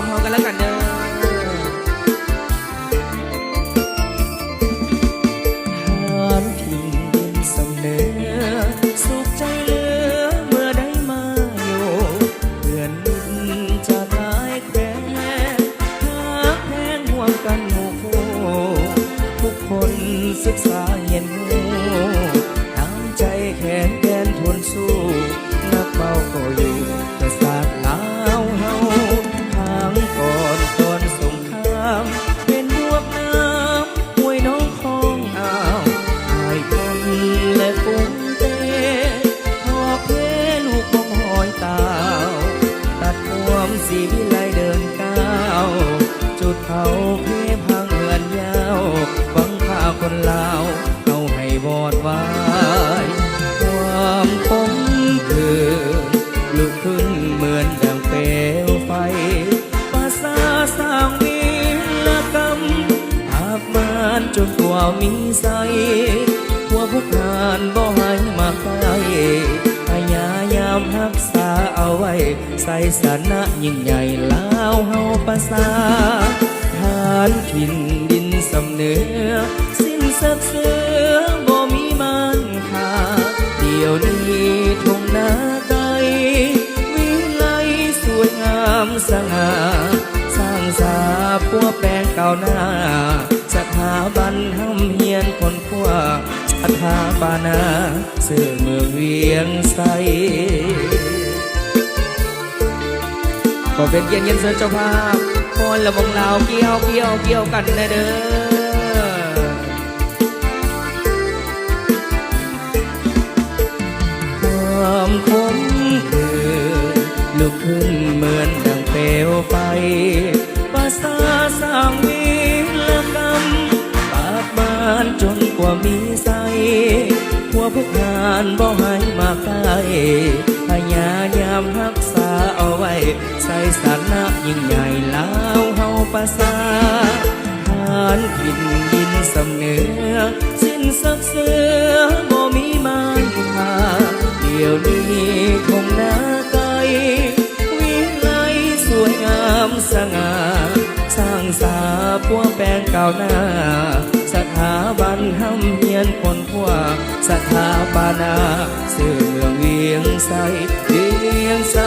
ເຮົາກັນແລ້ວກັນເດີ. ທ່ານຖິ່ນດິນສຳເໜີ ສຸກໃຈເຫຼືອເມື່ອໄດ້ມາຢູ່ ເພື່ອນມິດຈາກຫຼາຍແຂວງ ຮັກແພງຮ່ວມກັນໝູ່ຄູ່ ທຸກຄົນສຶກສາຮຽນຮູ້ ນ້ຳໃຈແຂນແກ່ນທົນສູ້ ນັກເວົ້າກໍຢູ່ ກະສັດລາວເຮົາ ທາງກ່ອນກ່ອນສົງຄາມ ເປັນບວກນ້ຳຫ້ວຍໜອງຂອງອ່າວ ອ້າຍພົນ ແລະປຸງເຕ ທອກເພລູກຂອງຮອຍຕາວ ຕັດຄວາມສີວິໄລເດີນກ້າວ ຈຸດເຜົາເພພັງເຮືອນຍາວ ຫວັງຂ້າຄົນລາວ ເຮົາໃຫ້ວອດວາຍ ຄວາມຂົມຂື່ນ ລຸກຂຶ້ນເໝືອນດັ່ງເປວໄຟ ປະຊາສ້າງວີລະກຳ ປາບມານຈົນກວ່າມີໄຊ ພວກພວກທ່ານບໍ່ໃຫ້ມາໃກ້ ພະຍາຍາມຮັກສາເອົາໄວ້ ໄຊຊະນະຍິ່ງໃຫຍ່ລາວເຮົາປະຊາ ທ່ານຖິ່ນດິນສຳເໜືອ ສິ້ນສັກເສືອບໍ່ມີມານຄ່າ ດຽວນີ້ທົ່ງນາໄກ ວິໄລສວຍງາມສະຫງ່າ ສ້າງສາປົວແປງກ້າວໜ້າ ສະຖາບັນຮ່ຳຮຽນຄົ້ນຄວ້າ ສະຖາປະນາ ຊື່ເມືອງວຽງໄຊ. ຂໍເປັນກຽດຮຽນເຊີນເຈົ້າພາບ ຟ້ອນລຳວົງລາວ ກ່ຽວ ກ່ຽວ ກ່ຽວກັນແດ່ເດີ. ຄວາມຂົມຂື່ນ ລຸກຂຶ້ນເໝືອນດັ່ງເປວໄຟ ປະຊາສ້າງວີລະກຳ ປາບມານຈົນກວ່າມີໄຊ ພວກພວກທ່ານບໍ່ໃຫ້ມາໃກ້ ພະຍາຍາມຮັກສາເອົາໄວ້ ໄຊຊະນະຍິ່ງໃຫຍ່ລາວເຮົາປະຊາ ທ່ານຖິ່ນດິນສຳເໜືອ ສິ້ນສັກເສືອບໍ່ມີມານຄ່າ ດຽວນີ້ທົ່ງນາໄກ ວິໄລສວຍງາມສະຫງ່າ ສ້າງສາປົວແປງກ້າວໜ້າ ສະຖາບັນຮ່ຳຮຽນຄົ້ນຄວ້າ ສະຖາປະນາ ຊື່ເມືອງວຽງໄຊ ວຽງໄຊ